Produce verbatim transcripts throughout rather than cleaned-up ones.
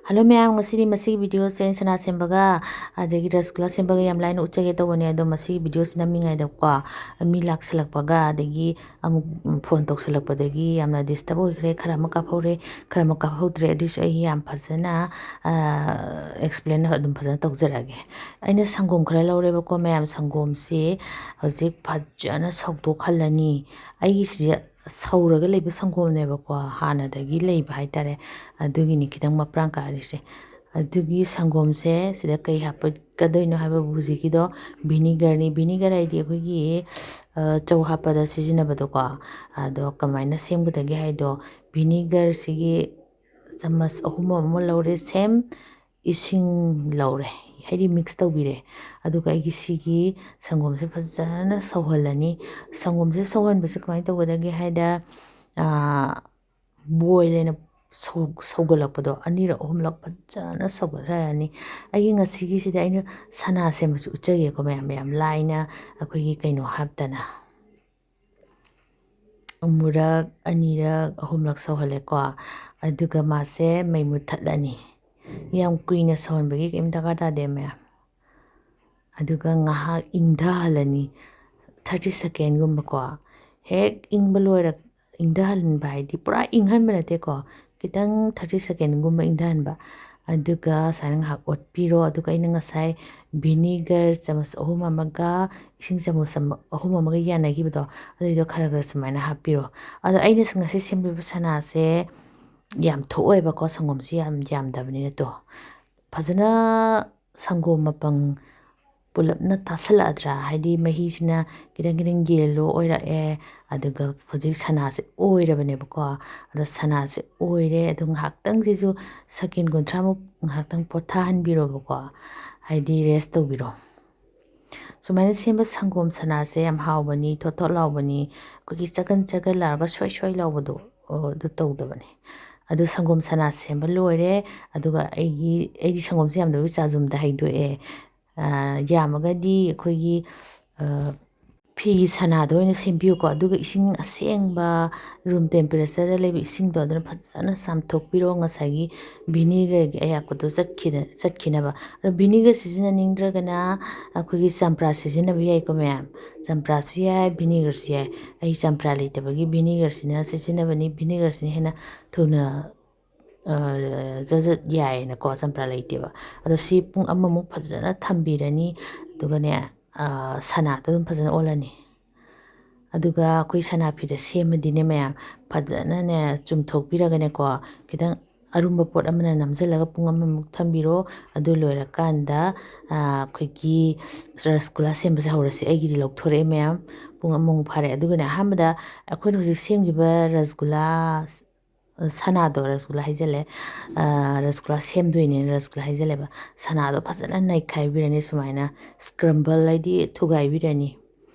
Hello ꯃꯌꯥꯝ, ꯉꯁꯤꯗꯤ ꯃꯁꯤꯒꯤ ꯚꯤꯗꯤꯑꯣꯁꯦ ꯑꯩꯅ ꯁꯅꯥ ꯁꯦꯝꯕꯒ ꯑꯗꯒꯤ ꯔꯁꯒꯨꯂꯥ ꯁꯦꯝꯕꯒ ꯌꯥꯝ ꯂꯥꯏꯅ ꯎꯠꯆꯒꯦ ꯇꯧꯕꯅꯦ꯫ ꯑꯗꯣ ꯃꯁꯤꯒꯤ ꯚꯤꯗꯤꯑꯣꯁꯤ ꯅꯝꯃꯤꯉꯩꯗꯀꯣ, ꯃꯤ ꯂꯥꯛꯁꯜꯂꯛꯄꯒ ꯑꯗꯒꯤ ꯑꯃꯨꯛ ꯐꯣꯟ ꯇꯧꯁꯜꯂꯛꯄꯗꯒꯤ ꯌꯥꯝꯅ ꯗꯤꯁꯇꯔꯕ ꯑꯣꯏꯈ꯭ꯔꯦ꯫ ꯈꯔ ꯑꯃ ꯀꯥꯞꯍꯧꯔꯦ, ꯈꯔ ꯑꯃ ꯀꯥꯞꯍꯧꯗ꯭ꯔꯦ꯫ ꯑꯗꯨꯏꯁꯨ ꯑꯩ ꯌꯥꯝ ꯐꯖꯅ ꯑꯦꯛꯁꯄ꯭ꯂꯦꯟ ꯑꯗꯨꯝ ꯐꯖꯅ ꯇꯧꯖꯔꯛꯑꯒꯦ꯫ ꯑꯩꯅ ꯁꯪꯒꯣꯝ ꯈꯔ ꯂꯧꯔꯦꯕꯀꯣ ꯃꯌꯥꯝ, ꯁꯪꯒꯣꯝꯁꯤ ꯍꯧꯖꯤꯛ ꯐꯖꯅ ꯁꯧꯗꯣꯛꯍꯜꯂꯅꯤ꯫ ꯑꯩꯒꯤꯁꯤꯗꯤ ꯁꯧꯔꯒ ꯂꯩꯕ ꯁꯪꯒꯣꯝꯅꯦꯕꯀꯣ, ꯍꯥꯟꯅꯗꯒꯤ ꯂꯩꯕ ꯍꯥꯏꯇꯥꯔꯦ꯫ ꯑꯗꯨꯒꯤꯅꯤ ꯈꯤꯇꯪ ꯃꯄ꯭ꯔꯥꯡ ꯀꯥꯔꯤꯁꯦ꯫ ꯑꯗꯨꯒꯤ ꯁꯪꯒꯣꯝꯁꯦ ꯁꯤꯗ ꯀꯩ ꯍꯥꯞꯄꯛꯀꯗꯣꯏꯅꯣ ꯍꯥꯏꯕꯕꯨ ꯍꯧꯖꯤꯛꯀꯤꯗꯣ ꯚꯤꯅꯤꯒꯔꯅꯤ꯫ ꯚꯤꯅꯤꯒꯔ ꯍꯥꯏꯗꯤ ꯑꯩꯈꯣꯏꯒꯤ, ꯑ, ꯆꯧ ꯍꯥꯞꯄꯗ ꯁꯤꯖꯤꯟꯅꯕꯗꯣꯀꯣ꯫ ꯑꯗꯣ ꯀꯃꯥꯏꯅ ꯁꯦꯝꯒꯗꯒꯦ ꯍꯥꯏꯗꯣ, ꯚꯤꯅꯤꯒꯔꯁꯤꯒꯤ ꯆꯥꯃꯁ ꯑꯍꯨꯝ ꯑꯃ ꯂꯧꯔꯦ, ꯁꯦꯝ ꯏꯁꯤꯡ ꯂꯧꯔꯦ, ꯍꯥꯏꯗꯤ ꯃꯤꯛꯁ ꯇꯧꯕꯤꯔꯦ꯫ ꯑꯗꯨꯒ ꯑꯩꯒꯤ ꯁꯤꯒꯤ ꯁꯪꯒꯣꯝꯁꯦ ꯐꯖꯅ ꯁꯧꯍꯜꯂꯅꯤ꯫ ꯁꯪꯒꯣꯝꯁꯦ ꯁꯧꯍꯟꯕꯁꯦ ꯀꯃꯥꯏꯅ ꯇꯧꯒꯗꯒꯦ ꯍꯥꯏꯗ, ꯑ, ꯕꯣꯏꯜ ꯑꯣꯏꯅ ꯁꯧ-, ꯁꯧꯒꯠꯂꯛꯄꯗꯣ ꯑꯅꯤꯔꯛ ꯑꯍꯨꯝꯂꯛ ꯐꯖꯅ ꯁꯧꯒꯠꯍꯜꯂꯅꯤ꯫ ꯑꯩꯒꯤ ꯉꯁꯤꯒꯤꯁꯤꯗꯤ ꯑꯩꯅ ꯁꯅꯥ ꯁꯦꯝꯕꯁꯨ ꯎꯠꯆꯒꯦꯀꯣ ꯃꯌꯥꯝ, ꯃꯌꯥꯝ ꯂꯥꯏꯅ ꯑꯩꯈꯣꯏꯒꯤ ꯀꯩꯅꯣ ꯍꯥꯞꯇꯅ꯫ ꯑꯃꯨꯔꯛ, ꯑꯅꯤꯔꯛ, ꯑꯍꯨꯝꯂꯛ ꯁꯧꯍꯜꯂꯦꯀꯣ꯫ ꯑꯗꯨꯒ ꯃꯥꯁꯦ ꯃꯩ ꯃꯨꯠꯊꯠꯂꯅꯤ꯫ ꯌꯥꯝ ꯀꯨꯏꯅ ꯁꯧꯍꯟꯕꯒꯤ ꯀꯩꯝ ꯗꯔꯀꯥꯔ ꯇꯥꯗꯦ ꯃꯌꯥꯝ꯫ ꯑꯗꯨꯒ ꯉꯥꯏꯍꯥꯛ ꯏꯪꯊꯍꯜꯂꯅꯤ, ꯊꯥꯔꯇꯤ ꯁꯦꯀꯦꯟꯒꯨꯝꯕꯀꯣ꯫ ꯍꯦꯛ ꯏꯪꯕ ꯂꯣꯏꯔ-, ꯏꯪꯊꯍꯟꯕ ꯍꯥꯏꯗꯤ ꯄꯨꯔꯥ ꯏꯪꯍꯟꯕ ꯅꯠꯇꯦꯀꯣ, ꯈꯤꯇꯪ ꯊꯥꯔꯇꯤ ꯁꯦꯀꯦꯟꯒꯨꯝꯕ ꯏꯪꯊꯍꯟꯕ꯫ ꯑꯗꯨꯒ ꯁꯨꯃꯥꯏꯅ ꯉꯥꯏꯍꯥꯛ ꯑꯣꯠꯄꯤꯔꯣ꯫ ꯑꯗꯨꯒ ꯑꯩꯅ ꯉꯁꯥꯏ ꯚꯤꯅꯤꯒꯔ ꯆꯥꯃꯁ ꯑꯍꯨꯝ ꯑꯃꯒ ꯏꯁꯤꯡ ꯆꯥꯃꯁ ꯑꯃ, ꯑꯍꯨꯝ ꯑꯃꯒ ꯌꯥꯟꯅꯈꯤꯕꯗꯣ, ꯑꯗꯨꯏꯗꯣ ꯈꯔ ꯈꯔ ꯁꯨꯃꯥꯏꯅ ꯍꯥꯞꯄꯤꯔꯣ꯫ ꯑꯗꯣ ꯑꯩꯅ ꯉꯁꯤ ꯁꯦꯝꯂꯤꯕ ꯁꯅꯥꯁꯦ ꯌꯥꯝ ꯊꯣꯛꯑꯣꯏꯕꯀꯣ, ꯁꯪꯒꯣꯝꯁꯤ ꯌꯥꯝ ꯌꯥꯝꯗꯕꯅꯤꯅ꯫ ꯇꯣ, ꯐꯖꯅ ꯁꯪꯒꯣꯝ ꯃꯄꯪ ꯄꯨꯂꯞꯅ ꯇꯥꯁꯜꯂꯛꯑꯗ꯭ꯔꯥ? ꯍꯥꯏꯗꯤ ꯃꯍꯤꯁꯤꯅ ꯈꯤꯇꯪ ꯈꯤꯇꯪ ꯌꯦꯜꯂꯣ ꯑꯣꯏꯔꯛꯑꯦ, ꯑꯗꯨꯒ ꯍꯧꯖꯤꯛ ꯁꯅꯥꯁꯦ ꯑꯣꯏꯔꯕꯅꯦꯕꯀꯣ꯫ ꯑꯗꯣ ꯁꯅꯥꯁꯦ ꯑꯣꯏꯔꯦ꯫ ꯑꯗꯣ ꯉꯥꯏꯍꯥꯛꯇꯪꯁꯤꯁꯨ ꯁꯦꯀꯦꯟ ꯀꯨꯟꯊ꯭ꯔꯥꯃꯨꯛ ꯉꯥꯏꯍꯥꯛꯇꯪ ꯄꯣꯊꯥꯍꯟꯕꯤꯔꯣꯕꯀꯣ, ꯍꯥꯏꯗꯤ ꯔꯦꯁ ꯇꯧꯕꯤꯔꯣ꯫ ꯁꯨꯃꯥꯏꯅ ꯁꯦꯝꯕ ꯁꯪꯒꯣꯝ ꯁꯅꯥꯁꯦ ꯌꯥꯝ ꯍꯥꯎꯕꯅꯤ, ꯊꯣꯠ ꯊꯣꯠ ꯂꯥꯎꯕꯅꯤ꯫ ꯑꯩꯈꯣꯏꯒꯤ ꯆꯒꯟ ꯆꯒꯟ ꯂꯥꯎꯔꯒ ꯁ꯭ꯋꯥꯏ ꯁ꯭ꯋꯥꯏ ꯂꯥꯎꯕꯗꯣ, ꯑꯣ, ꯑꯗꯨ ꯇꯧꯗꯕꯅꯤ꯫ ꯑꯗꯨ ꯁꯪꯒꯣꯝ ꯁꯅꯥ ꯁꯦꯝꯕ ꯂꯣꯏꯔꯦ꯫ ꯑꯗꯨꯒ ꯑꯩꯒꯤ, ꯑꯩꯗꯤ ꯁꯪꯒꯣꯝꯁꯦ ꯌꯥꯝꯗꯕꯒꯤ ꯆꯥꯖꯨꯝꯗ ꯍꯩꯗꯣꯛꯑꯦ꯫ ꯑ, ꯌꯥꯝꯃꯒꯗꯤ ꯑꯩꯈꯣꯏꯒꯤ, ꯑ, ꯐꯤꯒꯤ ꯁꯅꯥꯗꯣ ꯑꯣꯏꯅ ꯁꯦꯝꯕꯤꯌꯨꯀꯣ꯫ ꯑꯗꯨꯒ ꯏꯁꯤꯡ ꯑꯁꯦꯡꯕ, ꯔꯨꯝ ꯇꯦꯝꯄꯔꯦꯆꯔꯗ ꯂꯩꯕ ꯏꯁꯤꯡꯗꯣ, ꯑꯗꯨꯅ ꯐꯖꯅ ꯆꯥꯝꯊꯣꯛꯄꯤꯔꯣ, ꯉꯁꯥꯏꯒꯤ ꯚꯤꯅꯤꯒꯔꯒꯤ ꯑꯌꯥꯛꯄꯗꯣ ꯆꯠꯈꯤꯗ-, ꯆꯠꯈꯤꯅꯕ꯫ ꯑꯗꯣ ꯚꯤꯅꯤꯒꯔ ꯁꯤꯖꯤꯟꯅꯅꯤꯡꯗ꯭ꯔꯒꯅ ꯑꯩꯈꯣꯏꯒꯤ ꯆꯝꯄ꯭ꯔꯥ ꯁꯤꯖꯤꯟꯅꯕ ꯌꯥꯏꯀꯣ ꯃꯌꯥꯝ꯫ ꯆꯝꯄ꯭ꯔꯥꯁꯨ ꯌꯥꯏ, ꯚꯤꯅꯤꯒꯔꯁꯨ ꯌꯥꯏ꯫ ꯑꯩ ꯆꯝꯄ꯭ꯔꯥ ꯂꯩꯇꯕꯒꯤ ꯚꯤꯅꯤꯒꯔꯁꯤꯅ ꯁꯤꯖꯤꯟꯅꯕꯅꯤ꯫ ꯚꯤꯅꯤꯒꯔꯁꯤꯅ ꯍꯦꯟꯅ ꯊꯨꯅ, ꯑ, ꯖꯠ ꯖꯠ ꯌꯥꯏꯌꯦꯅꯀꯣ, ꯆꯝꯄ꯭ꯔꯥ ꯂꯩꯇꯦꯕ꯫ ꯑꯗꯣ ꯁꯤ ꯄꯨꯡ ꯑꯃꯃꯨꯛ ꯐꯖꯅ ꯊꯝꯕꯤꯔꯅꯤ꯫ ꯑꯗꯨꯒꯅꯦ, ꯑ, ꯁꯅꯥꯗꯣ ꯑꯗꯨꯝ ꯐꯖꯅ ꯑꯣꯜꯂꯅꯤ꯫ ꯑꯗꯨꯒ ꯑꯩꯈꯣꯏ ꯁꯅꯥ ꯐꯤꯗ ꯁꯦꯝꯃꯗꯤꯅꯦ ꯃꯌꯥꯝ, ꯐꯖꯅꯅꯦ ꯆꯨꯝꯊꯣꯛꯄꯤꯔꯒꯅꯦꯀꯣ, ꯈꯤꯇꯪ ꯑꯔꯨꯝꯕ ꯄꯣꯠ ꯑꯃꯅ ꯅꯝꯁꯤꯜꯂꯒ ꯄꯨꯡ ꯑꯃꯃꯨꯛ ꯊꯝꯕꯤꯔꯣ꯫ ꯑꯗꯨ ꯂꯣꯏꯔꯀꯥꯟꯗ, ꯑ, ꯑꯩꯈꯣꯏꯒꯤ ꯔꯁꯒꯨꯂꯥ ꯁꯦꯝꯕꯁꯦ ꯍꯧꯔꯁꯤ꯫ ꯑꯩꯒꯤꯗꯤ ꯂꯧꯊꯣꯔꯛꯑꯦ ꯃꯌꯥꯝ, ꯄꯨꯡ ꯑꯃꯃꯨꯛ ꯐꯥꯔꯦ꯫ ꯑꯗꯨꯒꯅꯦ, ꯑꯍꯥꯟꯕꯗ ꯑꯩꯈꯣꯏꯅ ꯍꯧꯖꯤꯛ ꯁꯦꯝꯈꯤꯕ ꯔꯁꯒꯨꯂꯥ ꯁꯅꯥꯗꯣ, ꯔꯁꯒꯨꯂꯥ ꯍꯥꯏꯖꯜꯂꯦ, ꯑ, ꯔꯁꯒꯨꯂꯥ ꯁꯦꯝꯗꯣꯏꯅꯦꯅ ꯔꯁꯒꯨꯂꯥ ꯍꯥꯏꯖꯜꯂꯦꯕ꯫ ꯁꯅꯥꯗꯣ ꯐꯖꯅ ꯅꯩꯈꯥꯏꯕꯤꯔꯅꯤ, ꯁꯨꯃꯥꯏꯅ ꯁ꯭ꯀ꯭ꯔꯝꯕꯜ ꯍꯥꯏꯗꯤ ꯊꯨꯒꯥꯏꯕꯤꯔꯅꯤ꯫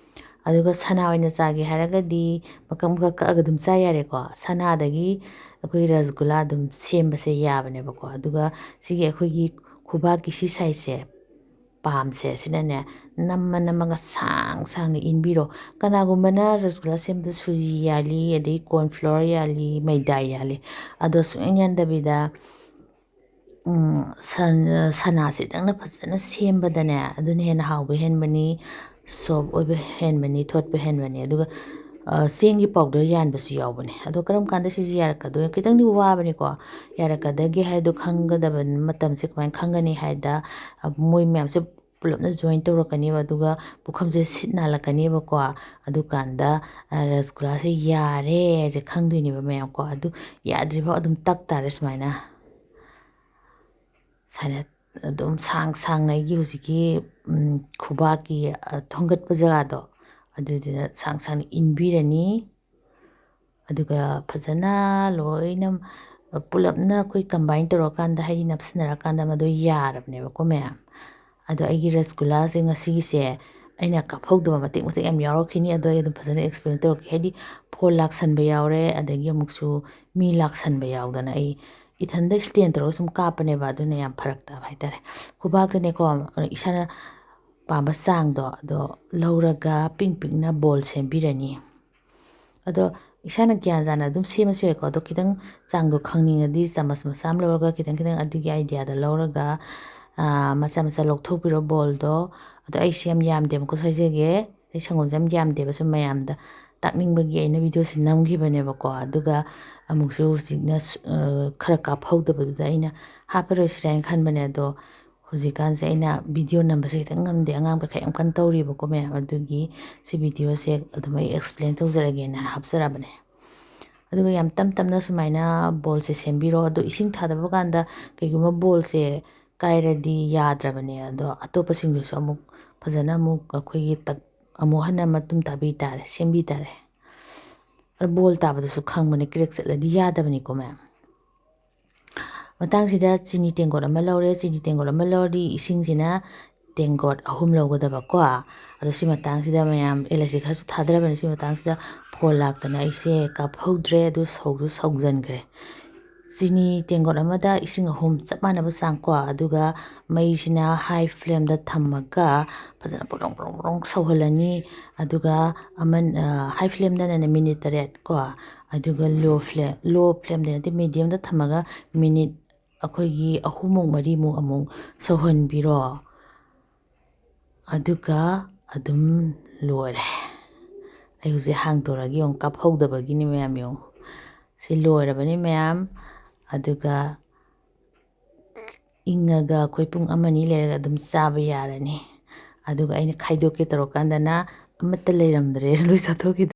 ꯑꯗꯨꯒ ꯁꯅꯥ ꯑꯣꯏꯅ ꯆꯥꯒꯦ ꯍꯥꯏꯔꯒꯗꯤ ꯃꯀꯛ ꯃꯀꯛ ꯀꯛꯑꯒ ꯑꯗꯨꯝ ꯆꯥ ꯌꯥꯔꯦꯀꯣ꯫ ꯁꯅꯥꯗꯒꯤ ꯑꯩꯈꯣꯏ ꯔꯁꯒꯨꯂꯥ ꯑꯗꯨꯝ ꯁꯦꯝꯕꯁꯦ ꯌꯥꯕꯅꯦꯕꯀꯣ꯫ ꯑꯗꯨꯒ ꯁꯤꯒꯤ ꯑꯩꯈꯣꯏꯒꯤ ꯈꯨꯕꯥꯛꯀꯤ ꯁꯤ ꯁꯥꯏꯖꯁꯦ, ꯄꯥꯝꯁꯦ ꯑꯁꯤꯅꯅꯦ, ꯅꯝꯃ ꯅꯝꯃꯒ ꯁꯥꯡ ꯁꯥꯡꯅ ꯏꯟꯕꯤꯔꯣ꯫ ꯀꯅꯥꯒꯨꯝꯕꯅ ꯔꯁꯒꯨꯂꯥ ꯁꯦꯝꯕꯗ ꯁꯨꯖꯤ ꯌꯥꯜꯂꯤ, ꯑꯗꯩ corn flour ꯌꯥꯜꯂꯤ, ꯃꯩꯗꯥ ꯌꯥꯜꯂꯤ꯫ ꯑꯗꯣ ꯁꯨꯡꯌꯥꯟ ꯌꯥꯟꯗꯕꯤꯗ, ꯎꯝ, ꯁꯟ-, ꯁꯅꯥꯁꯤꯗꯪꯅ ꯐꯖꯅ ꯁꯦꯝꯕꯗꯅꯦ, ꯑꯗꯨꯅ ꯍꯦꯟꯅ ꯍꯥꯎꯕ ꯍꯦꯟꯕꯅꯤ, soft ꯑꯣꯏꯕ ꯍꯦꯟꯕꯅꯤ, ꯊꯣꯠꯄ ꯍꯦꯟꯕꯅꯤ꯫ ꯑꯗꯨꯒ, ꯑ, ꯆꯦꯡꯒꯤ powder ꯌꯥꯟꯕꯁꯨ ꯌꯥꯎꯕꯅꯦ꯫ ꯑꯗꯣ ꯀꯔꯝ ꯀꯥꯟꯗ ꯁꯤꯁꯦ ꯌꯥꯔꯛꯀꯗꯣꯏꯅꯣ? ꯈꯤꯇꯪꯗꯤ ꯋꯥꯕꯅꯤꯀꯣ꯫ ꯌꯥꯔꯛꯀꯗꯒꯦ ꯍꯥꯏꯗꯣ ꯈꯪꯒꯗꯕ ꯃꯇꯝꯁꯦ ꯀꯃꯥꯏꯅ ꯈꯪꯒꯅꯤ ꯍꯥꯏꯗ, ꯑ, ꯃꯣꯏ ꯃꯌꯥꯝꯁꯦ ꯄꯨꯂꯞꯅ join ꯇꯧꯔꯛꯀꯅꯦꯕ, ꯑꯗꯨꯒ ꯄꯨꯈꯝꯁꯦ ꯁꯤꯠ ꯅꯥꯜꯂꯛꯀꯅꯦꯕꯀꯣ꯫ ꯑꯗꯨꯀꯥꯟꯗ, ꯑ, ꯔꯁꯒꯨꯂꯥꯁꯦ ꯌꯥꯔꯦ ꯍꯥꯏꯁꯦ ꯈꯪꯗꯣꯏꯅꯦꯕ ꯃꯌꯥꯝꯀꯣ꯫ ꯑꯗꯨ ꯌꯥꯗ꯭ꯔꯤꯐꯥꯎ ꯑꯗꯨꯝ ꯇꯛ ꯇꯥꯔꯦ ꯁꯨꯃꯥꯏꯅ꯫ ꯁꯨꯃꯥꯏꯅ ꯑꯗꯨꯝ ꯁꯥꯡ ꯁꯥꯡꯅ ꯑꯩꯒꯤ ꯍꯧꯖꯤꯛꯀꯤ, ꯎꯝ, ꯈꯨꯕꯥꯛꯀꯤ, ꯑ, ꯊꯣꯡꯒꯠꯄ ꯖꯒꯥꯗꯣ, ꯑꯗꯨꯗꯨꯗ ꯁꯥꯡ ꯁꯥꯡꯅ ꯏꯟꯕꯤꯔꯅꯤ꯫ ꯑꯗꯨꯒ ꯐꯖꯅ ꯂꯣꯏꯅ ꯄꯨꯂꯞꯅ ꯑꯩꯈꯣꯏ combine ꯇꯧꯔꯀꯥꯟꯗ, ꯍꯥꯏꯗꯤ ꯅꯞꯁꯤꯟꯅꯔꯀꯥꯟꯗ ꯃꯗꯣ ꯌꯥꯔꯕꯅꯦꯕꯀꯣ ꯃꯌꯥꯝ꯫ ꯑꯗꯣ ꯑꯩꯒꯤ ꯔꯁꯒꯨꯂꯥꯁꯦ ꯉꯁꯤꯒꯤꯁꯦ ꯑꯩꯅ ꯀꯥꯞꯍꯧꯗꯕ ꯃꯇꯦꯛ ꯃꯇꯦꯛ ꯌꯥꯝ ꯌꯥꯎꯔꯛꯈꯤꯅꯤ, ꯑꯗꯣ ꯑꯩ ꯑꯗꯨꯝ ꯐꯖꯅ explain ꯇꯧꯔꯛꯀꯦ꯫ ꯍꯥꯏꯗꯤ ꯐꯣꯟ ꯂꯥꯛꯁꯟꯕ ꯌꯥꯎꯔꯦ, ꯑꯗꯒꯤ ꯑꯃꯨꯛꯁꯨ ꯃꯤ ꯂꯥꯛꯁꯟꯕ ꯌꯥꯎꯗꯅ ꯑꯩ ꯏꯊꯟꯗ stand ꯇꯧꯔꯒ ꯁꯨꯝ ꯀꯥꯞꯄꯅꯦꯕ, ꯑꯗꯨꯅ ꯌꯥꯝ ꯐꯔꯛ ꯇꯥꯕ ꯍꯥꯏꯇꯥꯔꯦ꯫ ꯈꯨꯕꯥꯛꯇꯅꯦꯀꯣ, ꯏꯁꯥꯅ ꯄꯥꯝꯕ ꯆꯥꯡꯗꯣ ꯑꯗꯣ ꯂꯧꯔꯒ ꯄꯤꯡ ꯄꯤꯡꯅ ꯕꯣꯜ ꯁꯦꯝꯕꯤꯔꯅꯤ꯫ ꯑꯗꯣ ꯏꯁꯥꯅ ꯒ꯭ꯌꯥꯟ ꯇꯥꯅ ꯑꯗꯨꯝ ꯁꯦꯝꯃꯁꯨ ꯌꯥꯏꯀꯣ꯫ ꯑꯗꯣ ꯈꯤꯇꯪ ꯆꯥꯡꯗꯣ ꯈꯪꯅꯤꯡꯉꯗꯤ ꯆꯥꯃꯁ ꯃꯆꯥ ꯑꯃ ꯂꯧꯔꯒ ꯈꯤꯇꯪ ꯈꯤꯇꯪ ꯑꯗꯨꯒꯤ ꯑꯥꯏꯗꯤꯌꯥꯗ ꯂꯧꯔꯒ ꯃꯆꯥ ꯃꯆꯥ ꯂꯧꯊꯣꯛꯄꯤꯔꯣ ꯕꯣꯜꯗꯣ꯫ ꯑꯗꯣ ꯑꯩꯁꯦ ꯌꯥꯝ ꯌꯥꯝꯗꯦꯕꯀꯣ ꯁꯥꯏꯖꯒꯦ꯫ ꯑꯩ ꯁꯪꯒꯣꯝꯁꯦ ꯌꯥꯝ ꯌꯥꯝꯗꯦꯕ, ꯁꯨꯝ ꯃꯌꯥꯝꯗ ꯇꯥꯛꯅꯤꯡꯕꯒꯤ ꯑꯩꯅ ꯚꯤꯗꯤꯑꯣꯁꯦ ꯅꯝꯈꯤꯕꯅꯦꯕꯀꯣ꯫ ꯑꯗꯨꯒ ꯑꯃꯨꯛꯁꯨ ꯍꯧꯖꯤꯛꯅ ꯈꯔ ꯀꯥꯞꯍꯧꯗꯕꯗꯨꯗ ꯑꯩꯅ ꯍꯥꯞꯄꯔꯣꯏꯁꯤꯔꯥ ꯍꯥꯏꯅ ꯈꯟꯕꯅꯦ꯫ ꯑꯗꯣ ꯍꯧꯖꯤꯛꯀꯥꯟꯁꯦ ꯑꯩꯅ ꯚꯤꯗꯤꯑꯣ ꯅꯝꯕꯁꯦ ꯈꯤꯇꯪ ꯉꯝꯗꯦ, ꯑꯉꯥꯡ ꯄꯩꯈꯥ ꯌꯥꯝ ꯀꯟꯅ ꯇꯧꯔꯤꯕꯀꯣ ꯃꯌꯥꯝ꯫ ꯑꯗꯨꯒꯤ ꯁꯤ ꯚꯤꯗꯤꯑꯣꯁꯦ ꯑꯗꯨꯝ ꯑꯩ ꯑꯦꯛꯁꯄ꯭ꯂꯦꯟ ꯇꯧꯖꯔꯒꯦꯅ ꯍꯥꯞꯆꯔꯕꯅꯦ꯫ ꯑꯗꯨꯒ ꯌꯥꯝ ꯇꯞ ꯇꯞꯅ ꯁꯨꯃꯥꯏꯅ ꯕꯣꯜꯁꯦ ꯁꯦꯝꯕꯤꯔꯣ꯫ ꯑꯗꯣ ꯏꯁꯤꯡ ꯊꯥꯗꯕ ꯀꯥꯟꯗ ꯀꯩꯒꯨꯝꯕ ꯕꯣꯜꯁꯦ ꯀꯥꯏꯔꯗꯤ ꯌꯥꯗ꯭ꯔꯕꯅꯦ꯫ ꯑꯗꯣ ꯑꯇꯣꯞꯄꯁꯤꯡꯗꯨꯁꯨ ꯑꯃꯨꯛ ꯐꯖꯅ ꯑꯃꯨꯛ ꯑꯩꯈꯣꯏꯒꯤ ꯑꯃꯨꯛ ꯍꯟꯅ ꯃꯇꯨꯝ ꯇꯥꯕꯤ ꯇꯥꯔꯦ, ꯁꯦꯝꯕꯤ ꯇꯥꯔꯦ꯫ ꯕꯣꯜ ꯇꯥꯕꯗꯁꯨ ꯈꯪꯕꯅꯦ, ꯀ꯭ꯔꯦꯛ ꯆꯠꯂꯗꯤ ꯌꯥꯗꯕꯅꯤꯀꯣ ꯃꯌꯥꯝ꯫ ꯃꯇꯥꯡꯁꯤꯗ ꯆꯤꯅꯤ ꯇꯦꯡꯀꯣꯠ ꯑꯃ ꯂꯧꯔꯦ꯫ ꯆꯤꯅꯤ ꯇꯦꯡꯀꯣꯠ ꯑꯃ ꯂꯧꯔꯗꯤ ꯏꯁꯤꯡꯁꯤꯅ ꯇꯦꯡꯀꯣꯠ ꯑꯍꯨꯝ ꯂꯧꯒꯗꯕꯀꯣ꯫ ꯑꯗꯣ ꯁꯤ ꯃꯇꯥꯡꯁꯤꯗ ꯃꯌꯥꯝ ꯑꯦꯂꯔꯖꯤ ꯈꯔꯁꯨ ꯊꯥꯗꯔꯕꯅꯤ꯫ ꯁꯤ ꯃꯇꯥꯡꯁꯤꯗ ꯐꯣꯟ ꯂꯥꯛꯇꯅ ꯑꯩꯁꯦ ꯀꯥꯞꯍꯧꯗ꯭ꯔꯦ, ꯑꯗꯨ ꯁꯧꯁꯨ ꯁꯧꯖꯟꯈ꯭ꯔꯦ꯫ ꯆꯤꯅꯤ ꯇꯦꯡꯀꯣꯠ ꯑꯃꯗ ꯏꯁꯤꯡ ꯑꯍꯨꯝ ꯆꯞ ꯃꯥꯟꯅꯕ ꯆꯥꯡ ꯀꯣ꯫ ꯑꯗꯨꯒ ꯃꯩꯁꯤꯅ ꯍꯥꯏ ꯐ꯭ꯂꯦꯝꯗ ꯊꯝꯃꯒ ꯐꯖꯅ ꯄ꯭ꯔꯣꯡ ꯄ꯭ꯔꯣꯡ ꯄ꯭ꯔꯣꯡ ꯁꯧꯍꯜꯂꯅꯤ꯫ ꯑꯗꯨꯒ ꯑꯃ ꯍꯥꯏ ꯐ꯭ꯂꯦꯝꯗꯅꯅꯦ ꯃꯤꯅꯤꯠ ꯇꯔꯦꯠ ꯀꯣ꯫ ꯑꯗꯨꯒ ꯂꯣ ꯐ꯭ꯂꯦꯝ, ꯂꯣ ꯐ꯭ꯂꯦꯝꯗ ꯅꯠꯇꯦ, ꯃꯤꯗꯤꯌꯝꯗ ꯊꯝꯃꯒ ꯃꯤꯅꯤꯠ ꯑꯩꯈꯣꯏꯒꯤ ꯑꯍꯨꯝꯃꯨꯛ ꯃꯔꯤꯃꯨꯛ ꯑꯃꯨꯛ ꯁꯧꯍꯟꯕꯤꯔꯣ꯫ ꯑꯗꯨꯒ ꯑꯗꯨꯝ ꯂꯣꯏꯔꯦ꯫ ꯑꯩ ꯍꯧꯖꯤꯛ ꯍꯥꯡꯗꯣꯔꯛꯑꯒ ꯌꯦꯡꯉꯨ, ꯀꯥꯞꯍꯧꯗꯕꯒꯤꯅꯤ ꯃꯌꯥꯝ, ꯌꯦꯡꯉꯨ꯫ ꯁꯤ ꯂꯣꯏꯔꯕꯅꯤ ꯃꯌꯥꯝ꯫ ꯑꯗꯨꯒ ꯏꯪꯉꯒ ꯑꯩꯈꯣꯏ ꯄꯨꯡ ꯑꯃ ꯑꯅꯤ ꯂꯩꯔꯒ ꯑꯗꯨꯝ ꯆꯥꯕ ꯌꯥꯔꯅꯤ꯫ ꯑꯗꯨꯒ ꯑꯩꯅ ꯈꯥꯏꯗꯣꯛꯀꯦ ꯇꯧꯔꯀꯥꯟꯗꯅ ꯑꯃꯠꯇ ꯂꯩꯔꯝꯗ꯭ꯔꯦ, ꯂꯣꯏ ꯆꯥꯊꯣꯛꯈꯤꯗ꯭ꯔꯦ꯫